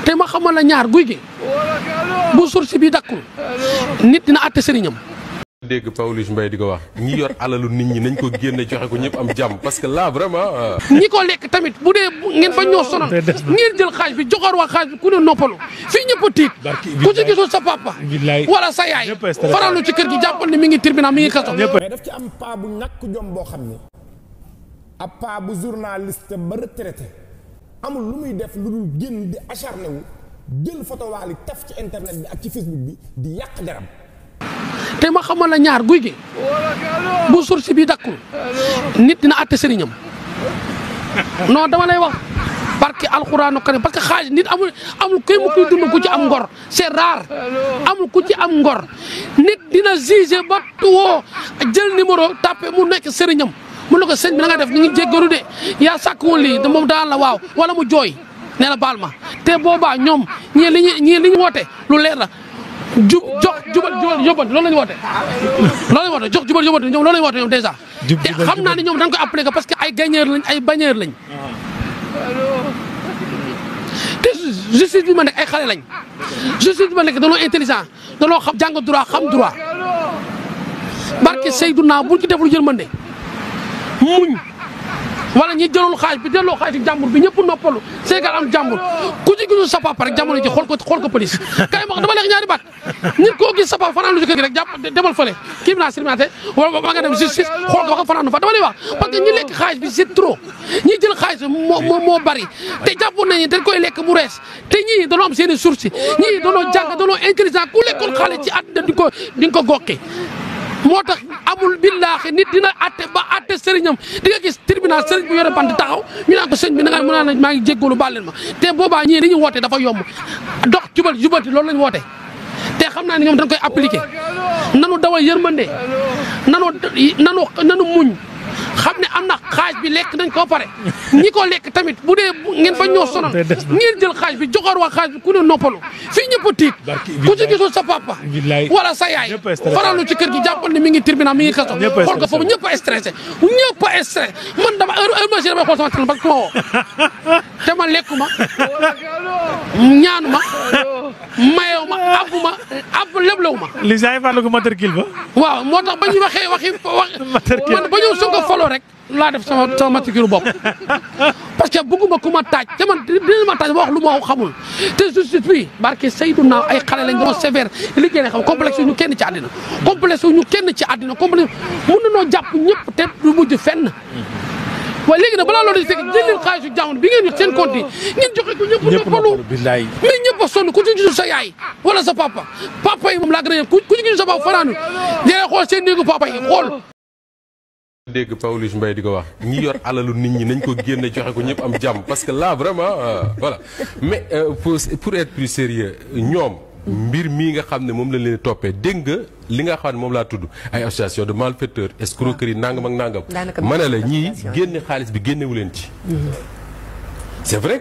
te ma xamal la ñaar guy gi bu source bi dakkul nit dina àtte sëriñam. dégg Pawlish Mbaye di ko wax ñi yor alalu nit ñi nañ ko génne joxe ko ñëpp am jàmm parce que là vraiment. ñi ko lekk tamit bu dee ngeen ba ñoo sonal ngeen jël xaaj bi joxoor waa xaaj bi ku ne noppalu fii ñëpp a tiit ku ci gisul sa papa wala sa yaay faralu ci kër gi jàppal ne mi ngi tribunal mi ngi kaso. mais daf ci am paa bu ñàkk jom boo xam ni ab paa bu journaliste ba retraité amul lu muy def lu dul génn di acharné wu jël photo Wally taf ci internet bi ak ci Facebook bi di yàq deram. te ma xamal la ñaar guy gi bu source bi dakkul nit dina àtte sëriñam non dama lay wax barke alxuraanu karim parce que xaalis nit amul kuy mu kuy dund ku ci am ngor c'est rare amul ku ci am ngor nit dina juger ba woo jël numéro tapé mu nekk sëriñam mu ne ko sëñ bi na nga def ñu ngi jéggalu de yaa sàkk woon lii moom daan la waaw wala mu jooy nee na baal ma te boobaa ñoom ñii li ñu woote lu leer la jox jubal yóbbante loolu la ñu woote loolu la ñu woote jox jubal yóbbante ñoom loolu la ñu woote ñoom dèjà te xam naa ne ñoom dañ koy appliqué parce que ay gagneur lañ ay bagneur lañ te justice bi ma nekk ay xale lañ justice bi ma nekk dañoo intelligent dañoo xam jàng droit xam droit barke Seydouna buñ ci deful yërmande muñ wala ñi jëlul xaalis bi delloo xaalis ci jàmbur bi ñëpp noppalu Sénégal am jàmbur ku ci gisul sa papa rek jamono ji xool ko police kay ma dama leex ñaari baat nit koo gis sa papa fanaan lu ci kër gi rek jàpp demal fële kii bi naa sirmate wala ba nga dem justice xool ko wax fanaan fa dama lay wax parce que ñi lekk xaalis bi c'est trop ñi jël xaalis moo bari te jàpp nañu dañ koy lekk mu rees te ñii dañoo am seen i source ñii dañoo jàng dañoo intelligent ku lekkoon xaalis ci àddina di nga ko goqi moo tax amul billaahi nit dina atte ba atte sëriñam di nga gis tribunal sëriñ bu yore bant taxaw ñu naan ko sëñ bi na nga mën naa maa ngi jéggalu baal leen ma te boobaa ñii li ñu woote dafa yomb dox jubanti loolu la ñu woote te xam naa ne ñoom dañ koy appliqué nanu dawal yërmande nanu muñ xam ne am na xaaj bi lekk nañ ko pare ñi ko lekk tamit bu dee ngeen ba ñoo sonal ngeen jël xaaj bi joxoor waa xaaj bi ku ne noppalu fii ñëpp a tiit ku ci gisul sa papa wala sa yaay faralu ci kër gi jàppal ne mi ngi tribunal mi ngi kaso xool ko foofu ñëpp a stressé ñëpp a stressé man dama heure ma damay xool sama téléphone ba ku ma woo te ma lekkuma ñaanuma mayewuma abbu leblewuma li say farlu ko matricule ba waaw moo tax ba ñu waxi man ba ñëw Sonko foloo rek laa def sama matricule bopp parce que bëgguma ku ma taaj te man dina ma taaj ma wax lu ma xamul te justice bi barke Seydouna ay xale lañ doon sévère liggéey ne xam complexe ñu kenn ci àddina complexe ñu kenn ci àddina complexe mën nañoo jàpp ñëpp te du mujj fenn waaye léegi nag balaa loolu di fekk jël leen xaalisu jàmm bi ngeen yor seen compte yi ngeen joxe ko ñëpp noppalu mais ñëpp a sonn ku ci gisul sa yaay wala sa papa yi moom laa gën a yem ku ci gisul sa papa fanaanu dina xool seen néegu papa yi xool dégg Pawlish Mbaye di ko wax ñi yor alalu nit ñi nañ ko génne joxe ko ñëpp am jàmm parce que là vraiment voilà mais pour être plus sérieux ñoom mbir mii nga xam ne moom lañ leen toppee dégg nga li nga xam ne moom laa tudd ay association de malfaiteurs escroquerie nangam ak nangam ma ne la ñii génne xaalis bi génnewu leen ci c'est vrai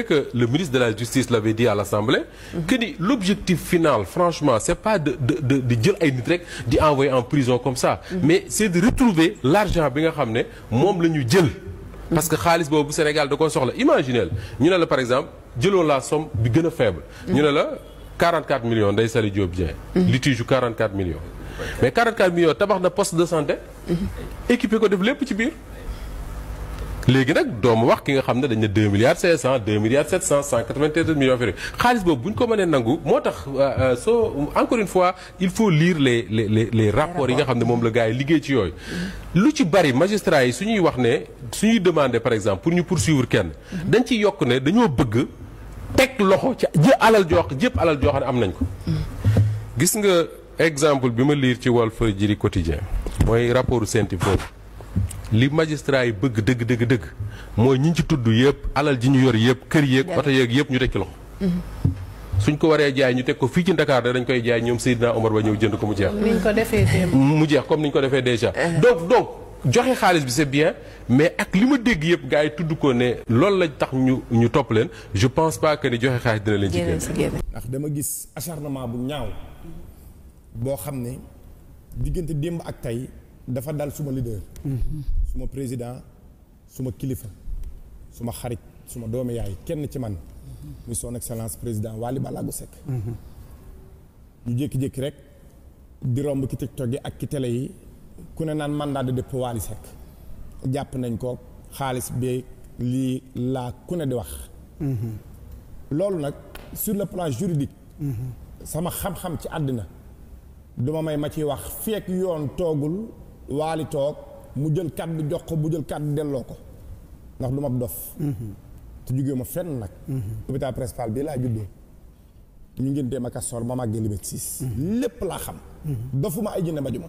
que le ministre de la Justice l'avait dit à l'Assemblée que ni l'objectif final franchement c'est pas de jël ay nit rek di envoyer en prison comme ça mais c'est de retrouver l'argent bi nga xam ne moom la ñu jël parce que xaalis boobu Sénégal da ko soxla imaginez ñu ne la par exemple jëloo la somme bi gën a faible ñu ne la 44 millions Ndeye Saly Diop Dieng litige yu 44 millions mais 44 millions tabax na poste de santé équipé ko def lépp ci biir léegi nag doomu wax ki nga xam ne dañ ne 2 milliards 500 2 milliards 700 193 millions affaire xaalis boobu bu ñu ko mënee nangu moo tax encore une fois il faut lire les rapports yi nga xam ne moom la gars yi liggéey ci yooyu lu ci bari magistrats yi suñuy wax ne suñuy demander par exemple pour ñu poursuivre kenn dañ ciy yokk ne dañoo bëgg teg loxo ci alal joo xam ne am nañ ko gis nga exemple bi ma lire ci Walfadjri quotidien mooy rapport CENTIF foofu li magistrat yi bëgg dëgg mooy ñi ci tudd yëpp alal ji ñu yor yëpp kër yeeg oto yeeg yëpp ñu teg ci loxo suñ ko waree jaay ñu teg ko fii ci Dakar dañ koy jaay ñoom Seydina Omar ba ñëw jënd ko mu jeex mu jeex comme ni ñu ko defee déjà donc joxe xaalis bi c'est bien mais ak li ma dégg yëpp gars yi tudd ko ne loolu lañ tax ñu topp leen je pense pas que ni joxe xaalis dina leen ci génn ndax dama gis acharnement bu ñaaw boo xam ne diggante démb ak tey dafa dal suma leader suma président suma kilifa suma xarit suma doomi yaay kenn ci man muy son excellence président Waly Ballago Seck. ñu jékki-jékki rek di romb ki TikTok yi ak ki télé yi ku ne naan mandat de dépôt Waly Seck jàpp nañ ko xaalis bi lii laa ku ne di wax. loolu nag sur le plan juridique. sama xam-xam ci àddina duma may ma ciy wax fekk yoon toogul Waly toog mu jël kàddu jox ko bu jël kàddu delloo ko ndax du ma dof. te jógee ma fenn nag. hôpital principal bii laa juddoo. ñu ngéntee ma Castor ma màggee Liberté 6. lépp laa xam. dofuma ay jinne bajuma.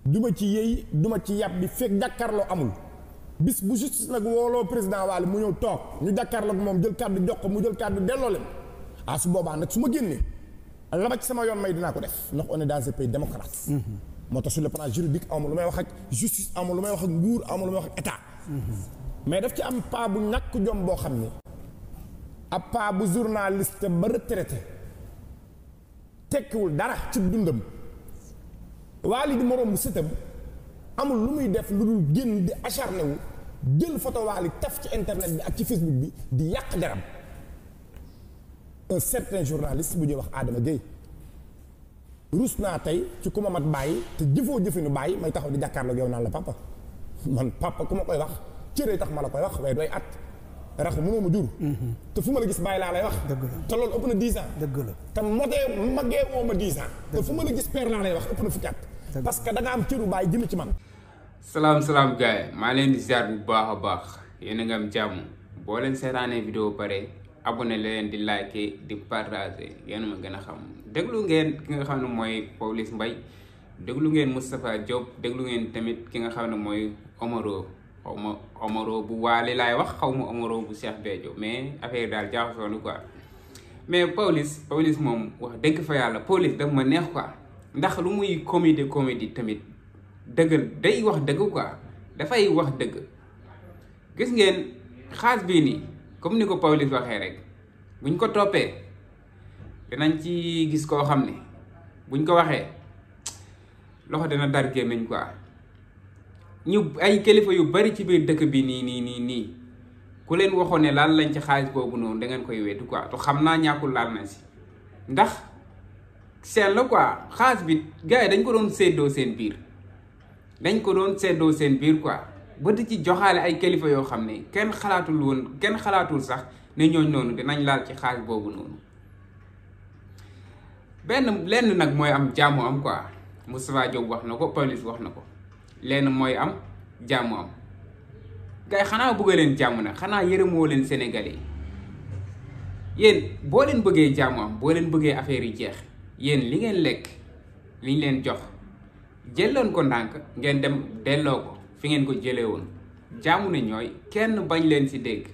du ma ci yëy du ma ci yàpp bi fekk jàkkaarloo amul. bis bu justice nag wooloo président Waly mu ñëw toog ñu jàkkaarloo ak moom jël kàddu jox ko mu jël kàddu delloo leen. su boobaa nag su ma génnee la ma ci sama yoon may dinaa ko def ndax on est dans un pays démocrate. moo tax sur le plan juridique amul lu may wax ak justice amul lu may wax ak nguur amul lu may wax ak état. mais daf ci am paa bu ñàkk jom boo xam ni ab paa bu journaliste ba retraité tekkiwul dara ci dundam. Waly di moroom bu sëtam amul lu muy def lu dul génn di acharné wu jël photo Waly taf ci internet bi ak ci Facebook bi di yàq deram. un certain journaliste bu ñuy wax Adama Gueye ruus naa tey ci ku ma mat bàyyi te jëfoo jëfinu bàyyi may taxaw di jàkkaarloog yow naan la papa man papa ku ma koy wax cëree tax ma la koy wax waaye dooy at raxu mënoo ma jur. te fu ma la gis bàyyi laa lay wax. dëgg la te loolu ëpp na 10 ans. dëgg la te magee woo ma 10 ans. te fu ma la gis père laa lay wax ëpp na fukki at. parce que da nga am cëru bàyyi jëm ci man. salaam gars yi maa leen di ziar bu baax a baax yéen a nga am jàmm boo leen seetaanee vidéo pare abonné leen di liker di partager yéen ma gën a xam déglu ngeen ki nga xam ne mooy Pawlish Mbaye déglu ngeen Moustapha Diop déglu ngeen tamit ki nga xam ne mooy Omaro xaw ma Omaro bu Waly laay wax xaw ma Omaro bu Cheikh Béthio mais affaire daal jaaxasoo na quoi mais Pawlish moom wax dëgg fa yàlla Pawlish daf ma neex quoi ndax lu muy comédie tamit dëgg day wax dëgg quoi dafay wax dëgg gis ngeen xaas bii nii comme ni ko Pawlish waxee rek buñ ko toppee dinañ ci gis koo xam ne buñ ko waxee loxo dina dar gémmiñ quoi ñu ay kilifa yu bari ci biir dëkk bi nii ku leen waxoon ne laal lañ ci xaalis boobu noonu da ngeen koy wetu quoi te xam naa ñàkkul laal na si ndax seen la quoi xaalis bi gars yi dañ ko doon séddoo seen biir quoi ba di ci joxaale ay kilifa yoo xam ne kenn xalaatul sax ne ñooñ noonu dinañ laal ci xaalis boobu noonu lenn nag mooy am jàmm am quoi Moustapha Diop wax na ko Pawlish wax na ko lenn mooy am jàmm am gars yi xanaa bëgg leen jàmm nag xanaa yërëmoo leen Sénégalais yéen boo leen bëggee jàmm am boo leen bëggee affaire yi jeex yéen li ngeen lekk liñ leen jox jëloon ko ndànk ngeen dem delloo ko fi ngeen ko jëlee woon jaamu ne ñooy kenn bañ leen ci dégg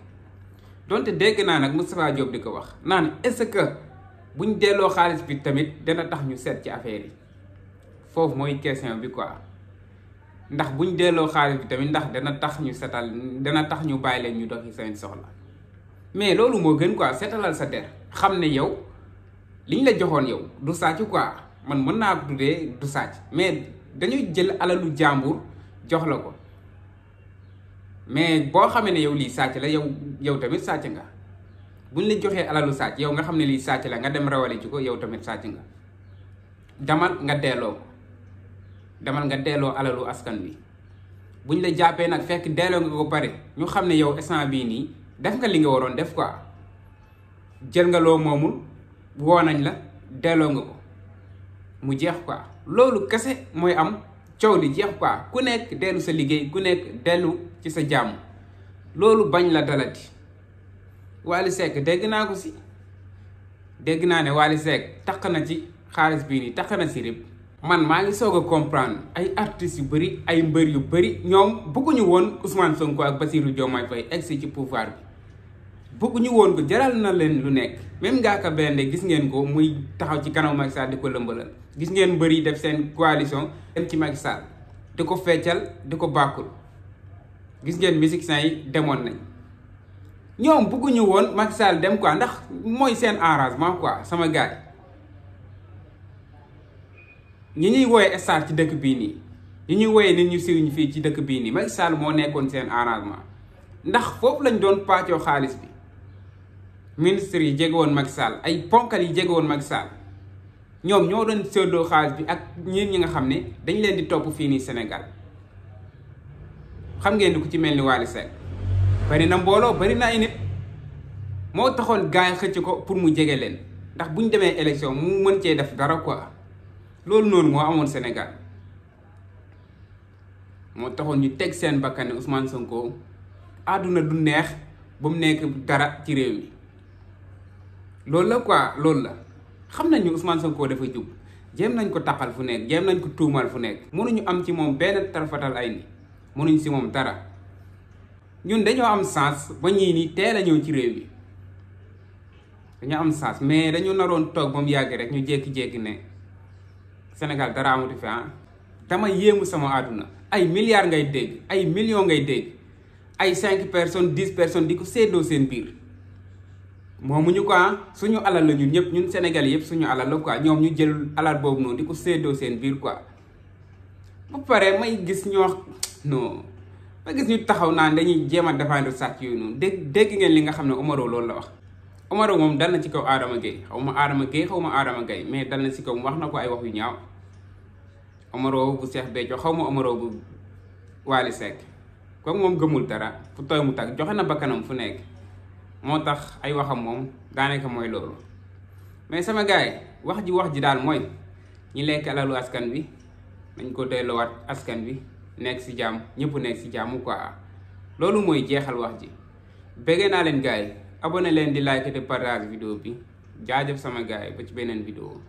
donte dégg naa nag Moustapha Diop di ko wax naan est-ce que buñ delloo xaalis bi tamit dana tax ñu seet ci affaire yi foofu mooy question bi quoi ndax buñ delloo xaalis bi tamit ndax dana tax ñu setal dana tax ñu bàyyi leen ñu doxi seen soxla mais loolu moo gën quoi setalal sa der xam ne yow liñ la joxoon yow du sàcc quoi man mën naa ko tuddee du sàcc mais dañuy jël alalu jàmbur jox la ko mais boo xamee ne yow lii sàcc la yow tamit sàcc nga buñ la joxee alalu sàcc yow nga xam ne lii sàcc la nga dem rawale ci ko yow tamit sàcc nga demal nga delloo alalu askan wi buñ la jàppee nag fekk delloo nga ko pare ñu xam ne yow instant bii nii def nga li nga waroon def quoi jël nga loo moomul woo nañ la delloo nga ko mu jeex quoi loolu kese mooy am coow di jeex quoi ku nekk dellu sa liggéey ku nekk dellu ci sa jàmm loolu bañ la dalati Waly Seck dégg naa ko si dégg naa ne Waly Seck taq na ci xaalis bii nii taq na si rib man maa ngi soog a comprendre ay artistes yu bëri ay mbër yu bëri ñoom bëgguñu woon Ousmane Sonko ak Bassirou Diomaye Faye egsi ci pouvoir bi bëgguñu woon ko jaral na leen lu nekk même Ngaaka Blindé gis ngeen ko muy taxaw ci kanam Macky Sall di ko lëmbalal gis ngeen mbër yi def seen coalition dem ci Macky Sall di ko feccal di ko bàkkul gis ngeen musiciens yi demoon nañ ñoom bëgguñu woon Macky Sall dem quoi ndax mooy seen arrangement quoi sama gars ñi ñuy wooyee star ci dëkk bii nii ñi ñuy wooyee nit ñu siiw ñu fii ci dëkk bii nii Macky Sall moo nekkoon seen arrangement ndax foofu lañ doon pàccoo xaalis bi ministre yi jege woon Macky Sall ay ponkal yi jege woon Macky Sall ñoom ñoo doon séddoo xaalis bi ak ñi nga xam ne dañ leen di topp fii nii Sénégal xam ngeen ni ku ci mel ni Wally Seck bari na mbooloo bari na ay nit moo taxoon gars yi xëcc ko pour mu jege leen ndax bu ñu demee élection mu mën cee def dara quoi loolu noonu moo amoon Sénégal moo taxoon ñu teg seen bakkan ne Ousmane Sonko àdduna du neex ba mu nekk dara ci réew mi loolu la quoi loolu la xam nañ ñu Ousmane Sonko dafa jub jéem nañ ko taxal fu nekk jéem nañ ko tuumal fu nekk mënuñu am ci moom benn tarfatal ay ni mënuñ si moom dara ñun dañoo am sens ba ñii ni teel a ñëw ci réew mi dañoo am sens mais dañu naroon toog ba mu yàgg rek ñu jékki-jékki ne Sénégal dara amatu fi dama yéemu sama àdduna ay milliards ngay dégg ay millions ngay dégg ay 5 personnes 10 personnes di ko séddoo seen biir moomuñu ko suñu alal la ñun ñëpp ñun Sénégal yëpp suñu alal la quoi ñoom ñu jël alal boobu noonu di ko séddoo seen biir quoi ba pare may gis ñoo non ma gis ñu taxaw naan dañuy jéem a défendre sàcc yooyu noonu dégg ngeen li nga xam ne Omaro loolu la wax Omaro moom dal na ci kaw Adama Gueye xaw ma Adama Gueye mais dal na ci kaw wax na ko ay wax yu ñaaw Omaro bu Cheikh Béthio xaw ma Omaro bu Wally Seck kooku moom gëmul dara fu tooy mu tag joxe na bakkanam fu nekk moo tax ay waxam moom daanaka mooy loolu mais sama gars yi wax ji daal mooy ñi lekk alalu askan bi nañ ko delloowaat askan bi nekk si jàmm ñëpp nekk si jàmm quoi loolu mooy jeexal wax ji bëggee naa leen gars yi abonné leen di like te partage vidéo bi jaajëf sama gars yi ba ci beneen vidéo